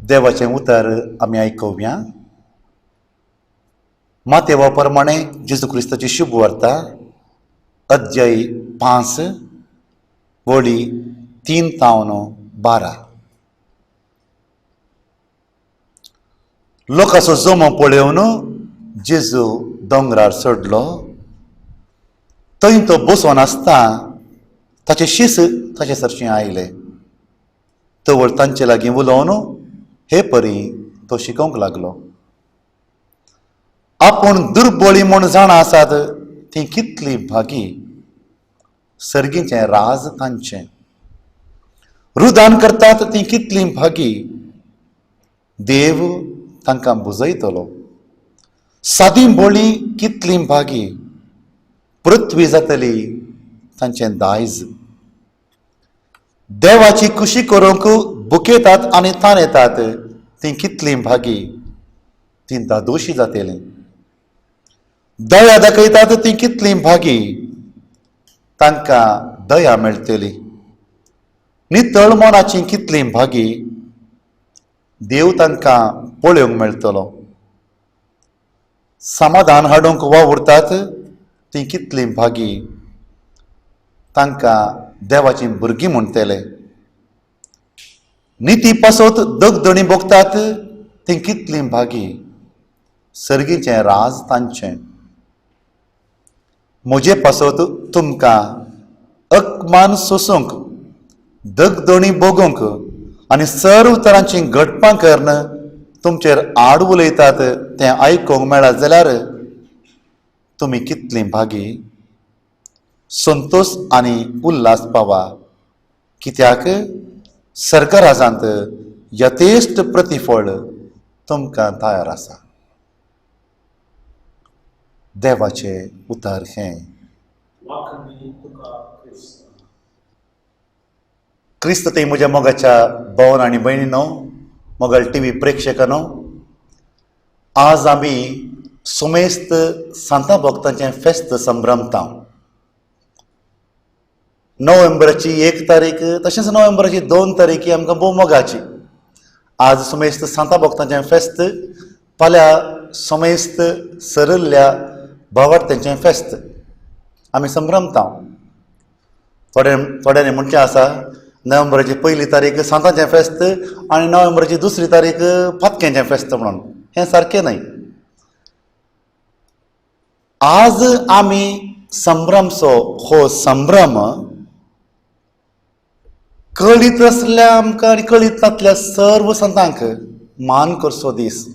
देवाचें उतर आमी आयकुया. मातेवा प्रमाणे जेजू क्रिस्ताची शुभ वार्ता, अध्याय 5 वळी 3 तावन 12. लोकांचो जमो पळोवन जेजू दोंगरार चडलो. थंय तो बसोन आसता ताचे शीस ताचे सरशीं आयले. तवळ तांचे लागीं उलोवन हे परी तो शिकोवंक लागलो. आपूण दुर्बळी म्हूण जाणा आसात ती कितली भागी, सर्गीचें राज तांचें. रुदान करतात ती कितली भागी, देव तांकां बुजयतलो. सादी बोळी कितली भागी, पृथ्वी जातली तांचें दायज. देवाची खुशी करूंक बुकेतात आनी ताणेतात ती कितली भागी, ती दादोशी जातली. दया दाखयतात ती कितली भागी, तांकां दया मेळटली. नितळ मनाची कितली भागी, देव तांकां पळोवंक मेळटलो. समाधान हाडूंक वावुरतात ती कितली भागी, तांकां देवाची भुरगीं म्हणटले. निती पासत दगदणी भोगतात ती कितली भागी, सर्गीचें राज तांचें. म्हजे पासत तुमकां अपमान सोसूंक, दगदणी भोगूंक आनी सर्व तरांची घटपां करून तुमचेर आड उलयतात तें आयकूंक मेळत जाल्यार तुमी कितली भागी. संतोश आनी उल्हास पावा, कित्याक सरकाराजांत यथेश्ट प्रतिफळ तुमकां तयार आसा. देवाचें उतर हें. क्रिस्त ते म्हज्या मोगाच्या भावन आनी भयणीनो, मोगाल टी व्ही प्रेक्षकांनो, आज आमी सुमेस्त सांता भक्तांचें फेस्त संभ्रमता. नोव्हेंबराची 1 तारीख तशेंच नोव्हेंबराची 2 तारीख ही आमकां भोव मोगाची. आज सुमेस्त सांता भक्तांचें फेस्त, फाल्यां सुमेस्त सरिल्ल्या भावार्थ्यांचें फेस्त आमी संभ्रमता. थोड्यांनी म्हणचें आसा नोव्हेंबराची 1 तारीख सांतांचें फेस्त आनी नोव्हेंबराची 2 तारीख फातक्यांचें फेस्त म्हणून. हें सारकें न्हय. आज आमी संभ्रमचो हो संभ्रम कळीत आसल्या आमकां आनी कळीत नासल्या सर्व संतांक मान करचो दीस.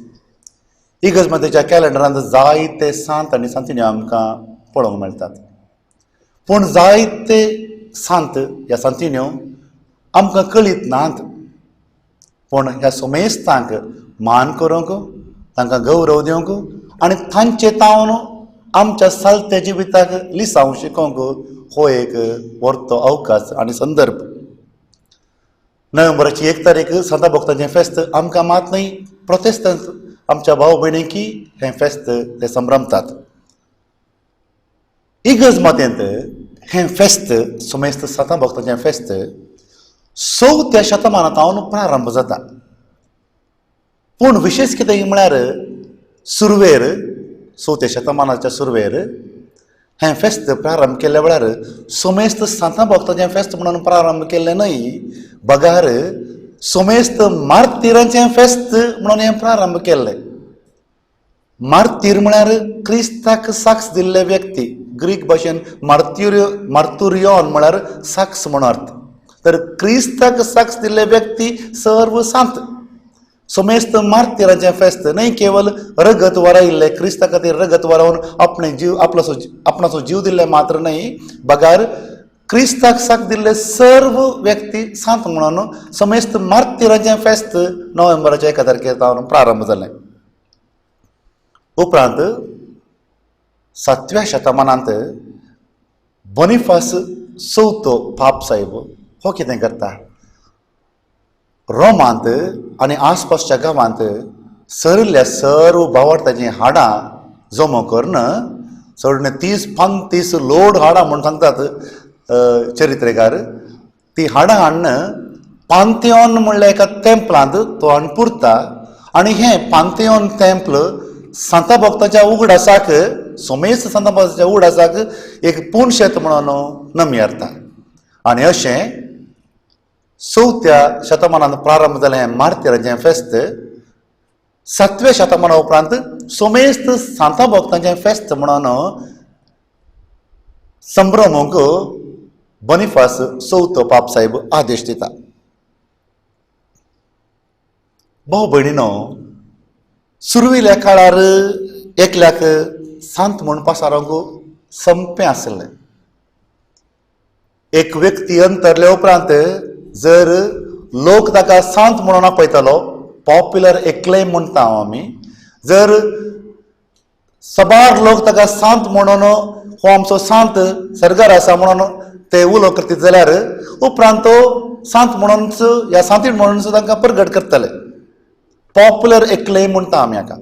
इगर्जमातेच्या कॅलेंडरांत जायते सांत आनी सांतिण्यो आमकां पळोवंक मेळटात, पूण जायते सांत ह्या सांतिण्यो आमकां कळीत नात. पूण ह्या सोमेस्तांक मान करूंक, तांकां गौरव दिवंक आनी तांचे तावन आमच्या सालत्या जिविताक लिसांव शिकोवंक हो एक व्हरतो अवकाश आनी संदर्भ. नोव्हेंबराची 1 तारीख सांता भक्तांचें फेस्त आमकां मात न्हय, प्रोटेस्टंट आमच्या भाव भयणींकी हें फेस्त ते संभ्रमतात. इगर्ज मातेंत हें फेस्त सुमेस्त सांता भक्तांचें फेस्त 4व्या शतमानांत हांव प्रारंभ जाता. पूण विशेश कितें म्हळ्यार सुरवेर 4व्या शतमानाच्या सुरवेर हें फेस्त प्रारंभ केल्ल्या वेळार सोमेस्त सांता भक्तांचें फेस्त म्हणून प्रारंभ केल्लें न्हय, बगार सोमेस्त मार्तिरांचें फेस्त म्हणून हें प्रारंभ केल्लें. मार्तीर म्हळ्यार क्रिस्ताक साक्ष दिल्ले व्यक्ती. ग्रीक भाशेन मार्तुरियोन म्हळ्यार साक्ष म्हूण अर्थ. तर क्रिस्ताक साक्ष दिल्ले व्यक्ती सर्व सांत. सोमेस्त मार्तिरांचें फेस्त न्हय केवल रगत वरायिल्लें, क्रिस्ता खातीर रगत वरावन आपणे जीव आपणाचो जीव दिल्ले मात्र न्हय, बगार क्रिस्ताक साक दिल्ले सर्व व्यक्ती सांत म्हणून समेस्त मार्तिरांचें फेस्त नोव्हेंबराच्या 1 तारखेर जावन प्रारंभ जालें. उपरांत 7व्या शतमानांत बोनिफास चवथो पाप साहेब हो कितें करता, रोमांत आनी आसपासच्या गांवांत सरिल्ल्या सर्व भावार्थाचीं हाडां जमो करून चड 30-35 लोड हाडां म्हूण सांगतात चरित्रेकार, ती हाडां हाडून पांथेऑन म्हणल्या एका तेंपलांत तो हाडून पुरता आनी हें पांथेऑन तेंपल सांता भक्ताच्या उगडासाक, सोमेस्त सांता भक्ताच्या उगडासाक एक पुणशेत म्हणून नमयारता. आनी अशें चवथ्या शतमानान प्रारंभ जालें हें मार्तिरांचें फेस्त सातव्या शतमाना उपरांत सोमेस्त सांता भक्तांचें फेस्त म्हणून संभ्रमूंक बॉनिफास चवथो पापसाहेब आदेश दिता. भाव भयणीनो, सुरवेल्या काळार एकल्याक सांत म्हूण पासारोंक संपें आसलें. एक व्यक्ती अंतरल्या उपरांत जर लोक ताका सांत म्हणून आपयतालो, पॉप्युलर एक्लेम म्हणटा आमी, जर सबार लोक ताका सांत म्हणून हो आमचो सांत सर्गार आसा म्हणून ते उलो करतीत जाल्यार उपरांत तो सांत म्हणूनच या सांतीण म्हणूनच तांकां प्रगट करतले. पॉप्युलर एक्लेम म्हणटा आमी हाका.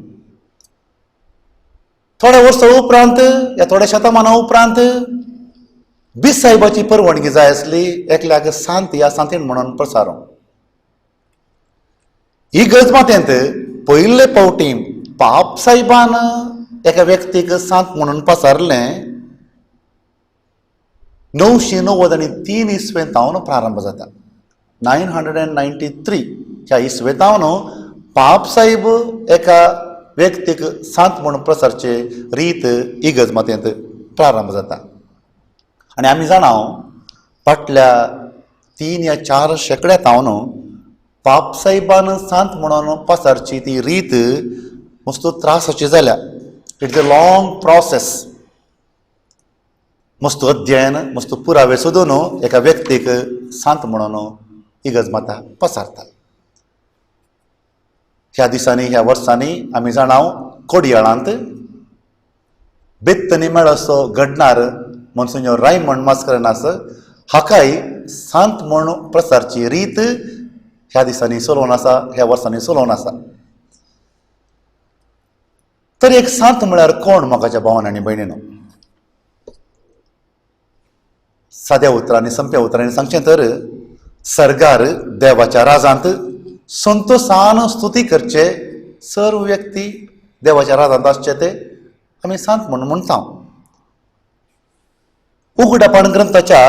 थोड्या वर्सां उपरांत या थोड्या शतमाना उपरांत बीस साहेबाची परवानगी जाय आसली एकल्याक सांत या सांतीण म्हणून प्रसारोंक. ही गजमातेंत पयले फावटी पाप साहेबान एका व्यक्तीक सांत म्हणून पसारलें 993 इसवेंतावन प्रारंभ जाता. 993 ह्या इसवेंतावन पाप साहेब एका व्यक्तीक सांत म्हणून प्रसारचे रीत इगर्ज मातेंत प्रारंभ जाता. आनी आमी जाणा फाटल्या 3 या 4 शेंकड्यांत पाप साहेबान सांत म्हणून पसारची ती रीत मस्त त्रासाची जाल्या. It's a long process. मस्त अध्ययन, मस्त पुरावे सोदून एका व्यक्तीक सांत म्हणून इगर्ज माता पसारता. ह्या दिसांनी, ह्या वर्सांनी आमी जाणा कोडयाळांत बेत्तनी मेळसो घडणार मोन्सिन्योर रायमंड मास्करेन्हास हाकाय सांत म्हूण प्रसारची रीत ह्या दिसांनी चलोवन आसा, ह्या वर्सांनी चलोवन आसा. तर एक सांत म्हळ्यार कोण मोगाच्या भावान आनी भयणीनो? साद्या उतरांनी, संप्या उतरांनी सांगचें तर सर्गार देवाच्या राजांत संतोसान स्तुती करचे सर्व व्यक्ती देवाच्या राजांत आसचे ते आमी सांत म्हूण म्हणटा. उगडापण ग्रंथाच्या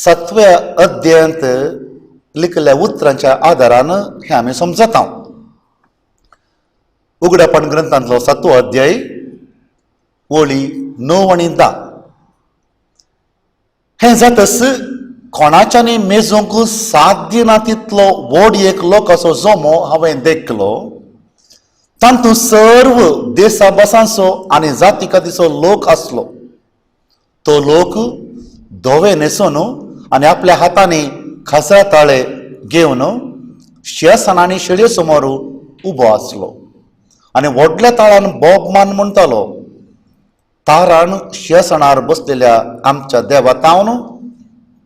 7व्या अध्यायांत लिखिल्ल्या उतरांच्या आदारान हें आमी समजता. उगडापण ग्रंथांतलो 7वो अध्याय ओळी 9 आनी 10. हें जातच कोणाच्यानी मेजूंक साध्य ना तितलो व्हड एक लोकाचो जमो हांवें देखलो. तातूंत सर्व देसा भासांचो आनी जाती कातीचो लोक आसलो. तो लोक धवे न्हेसून आनी आपल्या हातांनी खासरा ताळे घेवन शिंयासनां आनी शेळये समोर उबो आसलो आनी व्हडल्या ताळान बोब मान म्हणटालो, तारान शिंयासनार बसलेल्या आमच्या देवा तावन,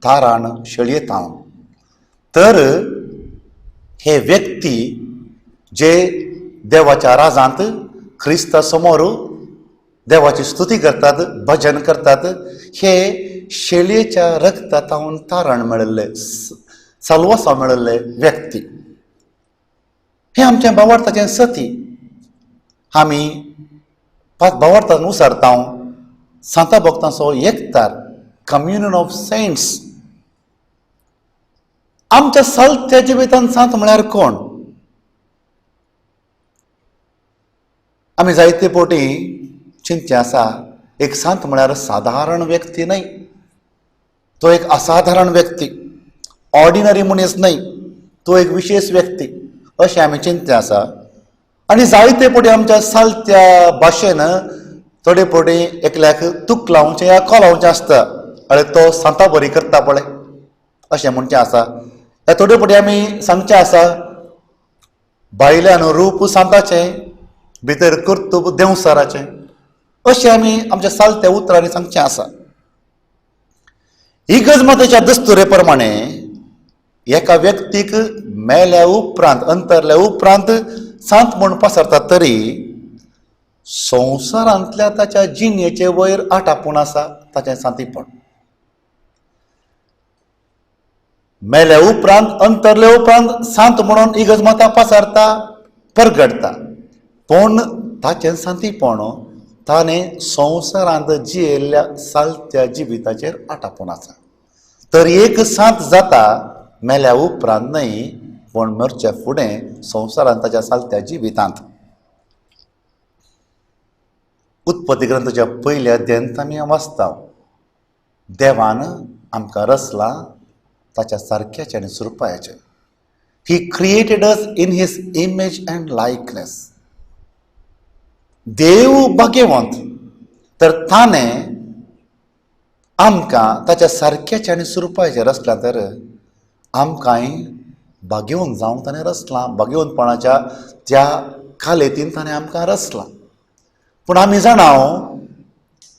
तारान शेळये तावन. तर हे व्यक्ती जे देवाच्या राजांत क्रिस्ता समोर देवाची स्तुती करतात, भजन करतात, हे शेळयेच्या रक्ता तावन तारण मेळिल्ले, साल्वासांव मेळिल्ले व्यक्ती. हें आमचें भावार्थाचें सती. आमी भावार्थान उसारता सांता भक्तांचो एकतार, कम्युनियन ऑफ सेंट्स. आमच्या सालत्या जिवितांत सांत म्हळ्यार कोण? आमी जायते फावटी चिंतचें आसा, एक सांत म्हळ्यार सादारण व्यक्ती न्हय, तो एक असाधारण व्यक्ती, ऑर्डिनरी मनीस न्हय, तो एक विशेष व्यक्ती अशें आमी चिंतचें आसा. आनी जायते फावटी आमच्या सालत्या भाशेन थोडे फावटी एकल्याक तुक लावचें या कोलावचें आसता, आनी तो सांता बरी करता पळय अशें म्हणचें आसा. ह्या थोडे फावटी आमी सांगचें आसा, भायल्यान रूप सांताचें, भितर कर्तुब देंवसाराचें, अशें आमी आमच्या सालत्या उतरांनी सांगचें आसा. इगर्ज मातेच्या दस्तुरे प्रमाणे एका व्यक्तीक मेल्या उपरांत, अंतरल्या उपरांत सांत म्हूण पसरतात तरी संवसारांतल्या ताच्या जिणेचे वयर आटापून आसा ताचें सांतीपण. मेले उपरांत, अंतरले उपरांत सांत म्हणून इगर्ज माता पासारता, परगडता, पूण ताचें सांतीपण ताणें संवसारांत जियेल्ल्या सालत्या जिविताचेर आटापून आसा. तर एक सांत जाता मेल्या उपरांत न्हय, पूण मरच्या फुडें संवसारांत ताच्या सालत्या जिवितांत. उत्पत्ती ग्रंथाच्या पयल्या अध्यायांत आमी वाचता, देवान आमकां रचला ताच्या सारक्याचें आनी सुरपायाचें. He created us in his image and likeness. देव भाग्यवंत, तर ताणें आमकां ताच्या सारक्याचें आनी सुरपायाचें रचलां, तर आमकांय भाग्यवंत जावंक ताणें रचलां. भाग्यवंतपणाच्या त्या कालेतीन ताणें आमकां रचलां. पूण आमी जाणा,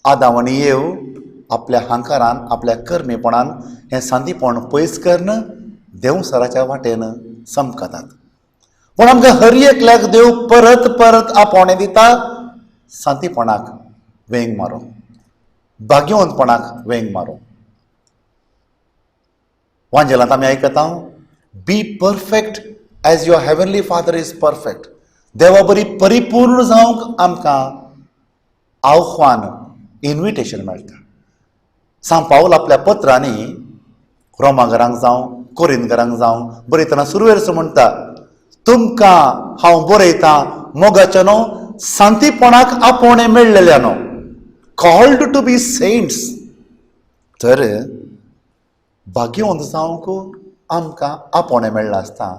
आदांव आनी येव आपल्या हांकारान, आपल्या कर्मीपणान हें सांतीपण पयस करून देवसराच्या वाटेन चमकतात. पूण आमकां हर एकल्याक देव परत परत आपोवणें दिता, सांतीपणाक वेंग मारूंक, भाग्यवंतपणाक वेंग मारूंक. वांजेलांत आमी आयकता, be perfect as your heavenly father is perfect. देवा बरी परिपूर्ण जावंक आमकां आव्हान, इन्विटेशन मेळटा. सांत पावल आपल्या पत्रांनी रोमाघरांक जावं कोरिंदघरांक जावं बरयतना सुरवेर म्हणटा, तुमकां हांव बरयतां मोगाच्या न्हू, सांतीपणाक आपोवणें मेळ्ळेल्या न्हू, कॉल्ड टू बी सेंट्स. तर भाग्यवंत जावंक आमकां आपोवणें मेळ्ळां आसता.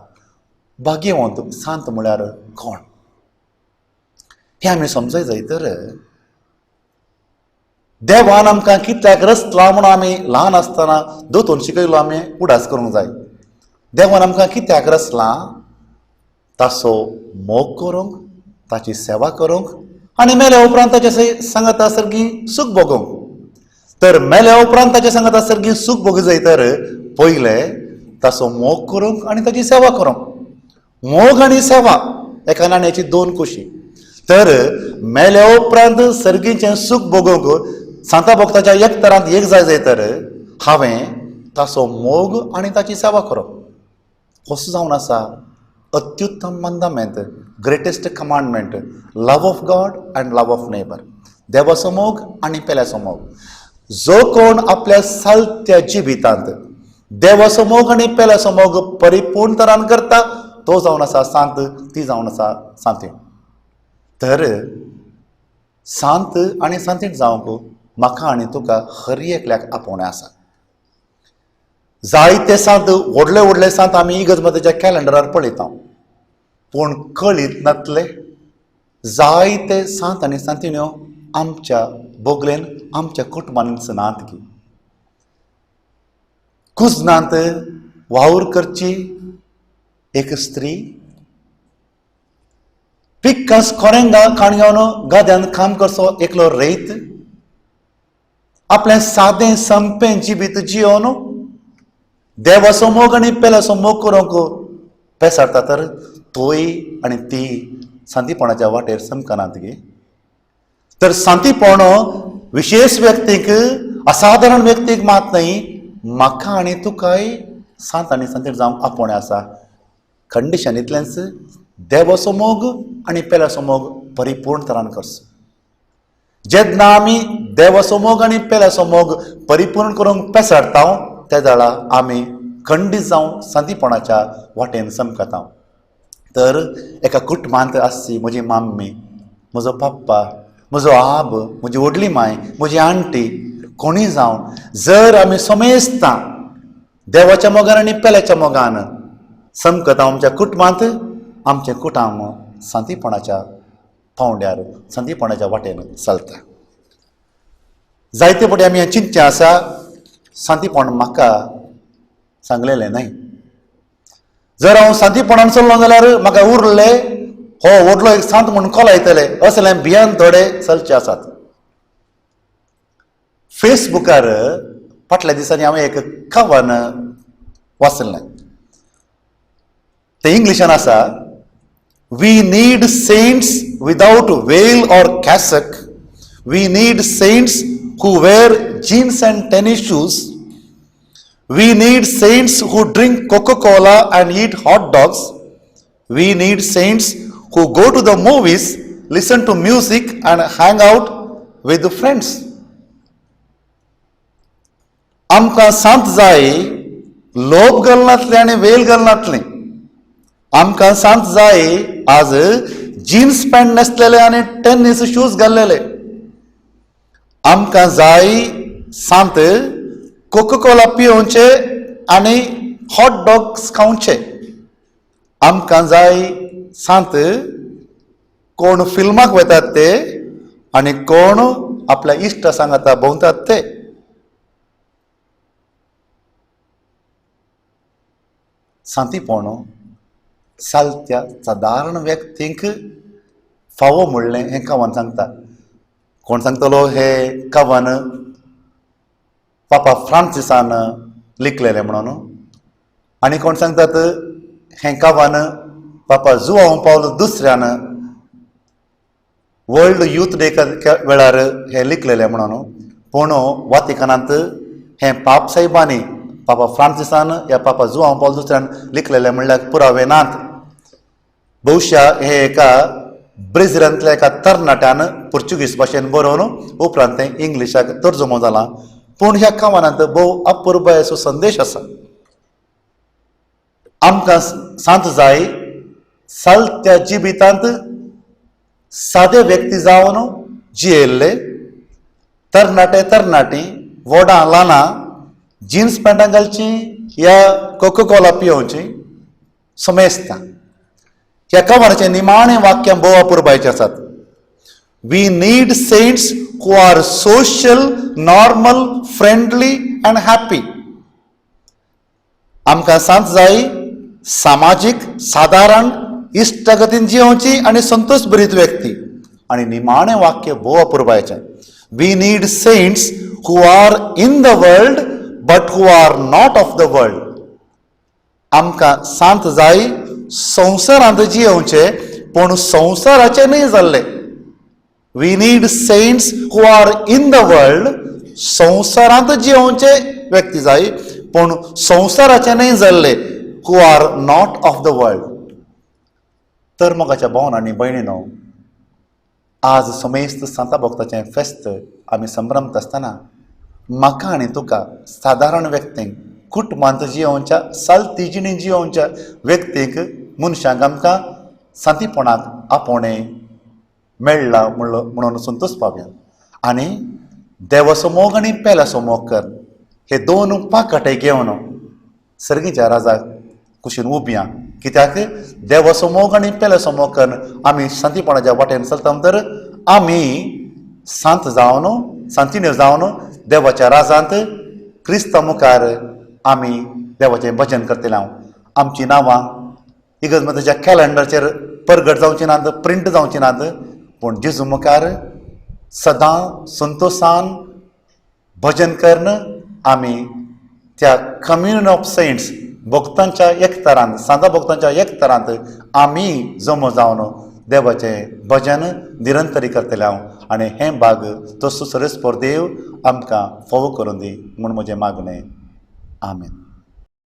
भाग्यवंत सांत म्हळ्यार कोण हें आमी समजय जाय. तर देवान आमकां कित्याक रचला म्हणून आमी ल्हान आसतना दोतोन शिकयलो, आमी उडास करूंक जाय. देवान आमकां कित्याक रचलां? ताचो मोग करूंक, ताची सेवा करूंक आनी मेल्या उपरांत ताचे सांगाता सर्गी सूख भोगूंक. तर मेल्या उपरांत ताच्या सांगाता सर्गी सूख भोगूंक जाय, तर पयलें ताचो मोग करूंक आनी ताची सेवा करूंक. मोग आनी सेवा एका नाण्याची दोन कुशी. तर मेल्या उपरांत सर्गीचें सूख भोगूंक सांता भक्ताच्या एकतरांत एक जाय जाय, तर हांवें ताचो मोग आनी ताची सेवा करप. कसो जावन आसा अत्युत्तम mandament, greatest commandment, love of God and love of neighbour. देवाचो मोग आनी पेल्याचो मोग. जो कोण आपल्या सालत्या जिवितांत देवाचो मोग आनी पेल्याचो मोग परिपूर्ण तरान करता, तो जावन आसा सांत, ती जावन आसा सांतीण. तर सांत आनी सांतीण जावंक म्हाका आनी तुका हर एकल्याक आपोवणें आसा. जायते सांत, व्हडले व्हडले सांत आमी इगर्जमतीच्या कॅलेंडरार पळयता, पूण कळीत नातले जायते सांत आनी सांतिण्यो आमच्या बोगलेन, आमच्या कुटुंबान नात की कुजनांत वावर करची एक स्त्री, पिक्कास कोरेंगा काणगावन गाद्यान काम करचो एकलो रैत, आपलें सादें संपें जिवीत जियोन देवाचो मोग आनी पेल्याचो मोग करूंक पेसारता, तर तोय आनी ती सांतीपणाच्या वाटेर समकनात गे. तर सांतीपण विशेष व्यक्तीक, असाधारण व्यक्तीक मात न्हय, म्हाका आनी तुकाय सांत आनी सांतीण जावंक आपोवणें आसा. कंडिशन इतलेंच, देवाचो मोग आनी पेल्याचो मोग परिपूर्ण तरान करचो. जेन्ना आमी देवाचो मोग आनी पेल्याचो मोग परिपूर्ण करूंक पेसारता, त्या वेळा आमी खंडीत जावन सांतीपणाच्या वाटेन चमकता. तर एका कुटुंबांत आसची म्हजी माम्मी, म्हजो पप्पा, म्हजो आब, म्हजी व्हडली माय, म्हजी आण्टी, कोणूय जावन जर आमी समेस्तां देवाच्या मोगान आनी पेल्याच्या मोगान चमकता आमच्या कुटुंबांत, आमचें कुटुंब सांतीपणाच्या पावंड्यार, सांतीपणाच्या वाटेन चलता. जायते फावटी आमी हें चिंतचें आसा, सांतीपण म्हाका सांगलेलें न्हय. जर हांव सांतीपणान चल्लो जाल्यार म्हाका उरले हो व्हडलो एक सांत म्हूण कोलायतले, असलें भियान थोडे चलचे आसात. फेसबुकार फाटल्या दिसांनी हांवें एक कवन वाचलें, तें इंग्लिशान आसा. We need saints without veil or cassock. We need saints who wear jeans and tennis shoes. We need saints who drink Coca Cola and eat hot dogs. We need saints who go to the movies, listen to music and hang out with friends. आमकां सांत जाय लोभ घालनातलें आनी वेल घालनातलें. आमकां सांत जाय आज jeans pant न्हेसलेले आनी टेनीस शूज घाल्लेले. आमकां जाय सांत कोकोकोला पिवचे आनी हॉट डॉग्स खावचे. आमकां जाय सांत कोण फिल्माक वतात ते आनी कोण आपल्या इश्टा सांगाता भोंवतात ते. सांतीपण सालत्या सादारण व्यक्तींक फावो म्हणलें हें कवन सांगता. कोण सांगतलो हें कवन पापा फ्रांसिसान लिखलेलें म्हणून, आनी कोण सांगतात हें कवन पापा जुआंव पावल दुसऱ्यान वर्ल्ड यूथ डे वेळार हें लिखलेलें म्हणून. पूण वातिकानांत हें पाप साहेबांनी पापा फ्रांसिसान ह्या पापा जुआंव पावल दुसऱ्यान लिखलेलें म्हणल्यार पुरावे नात. बहुशा हे एका ब्रेझिलांतल्या एका तरणाट्यान पुर्तुगीज भाशेन बरोवन उपरांत तें इंग्लिशाक तर्जुमो जालां. पूण ह्या कवनांत भोव अपुरबायेचो संदेश आसा. आमकां सांत जाय सालत्या जिवितांत सादे व्यक्ती जावन जियेल्ले तरणाटे तरणाटी, व्हडां ल्हानां, जिन्स पॅन्टां घालची या कोकोकोला पियोवची समेस्तां. ह्या कवनाचें निमाणें वाक्य भोव अपुरबायचें आसात. We need saints who are social, normal, friendly and happy. आमकां सांत जाय सामाजीक, सादारण, इश्टागतीन जियोवची आनी संतोश भरीत व्यक्ती. आनी निमाणें वाक्य भोव अपुरबायचें. We need saints who are in the world but who are not of the world. आमकां सांत जाय संवसारांत जियोवचे पूण संवसाराचे न्हय जाल्ले. We need saints who are in the world, संवसारांत जियोवचे व्यक्ती जाय पूण संवसाराचे न्हय जाल्ले, who are not of the world. तर मोगाच्या भोवन आनी भयणीनो, आज समेस्त सांता भक्ताचें फेस्त आमी संभ्रमता आसतना म्हाका आनी तुका सादारण व्यक्तींक, कुटुंबांत जियोवच्या सालती जिणी जियोवच्या व्यक्तींक, मनशांक आमकां सांतीपणाक आपोवणें मेळ्ळा म्हणून संतोश पावया. आनी देवाचो मोग आनी पेल्याचो मोग कर हे दोन पाकाटे घेवन सर्गीच्या राजाक कुशीन उबया. कित्याक देवाचो मोग आनी पेल्याचो मोग कर आमी शांतीपणाच्या वाटेन चलता तर आमी सांत जावन, सांतिण्यो जावन देवाच्या राजांत क्रिस्ता मुखार आमी देवाचें भजन करतले. हांव आमची नांवां इगर्ज मताच्या कॅलेंडराचेर परगट जावची नात, प्रिंट जावची नात, पूण जेजू मुखार सदां संतोशान भजन करून आमी त्या कम्युनियन ऑफ सेंट्स भक्तांच्या एकतारांत, सांता भक्तांच्या एकतारांत आमी जमो जावन देवाचें भजन निरंतरी करतले हांव. आनी हें भाग तो सुसरेस्पर देव आमकां फावो करून दी म्हूण म्हजें मागणें. आमेन.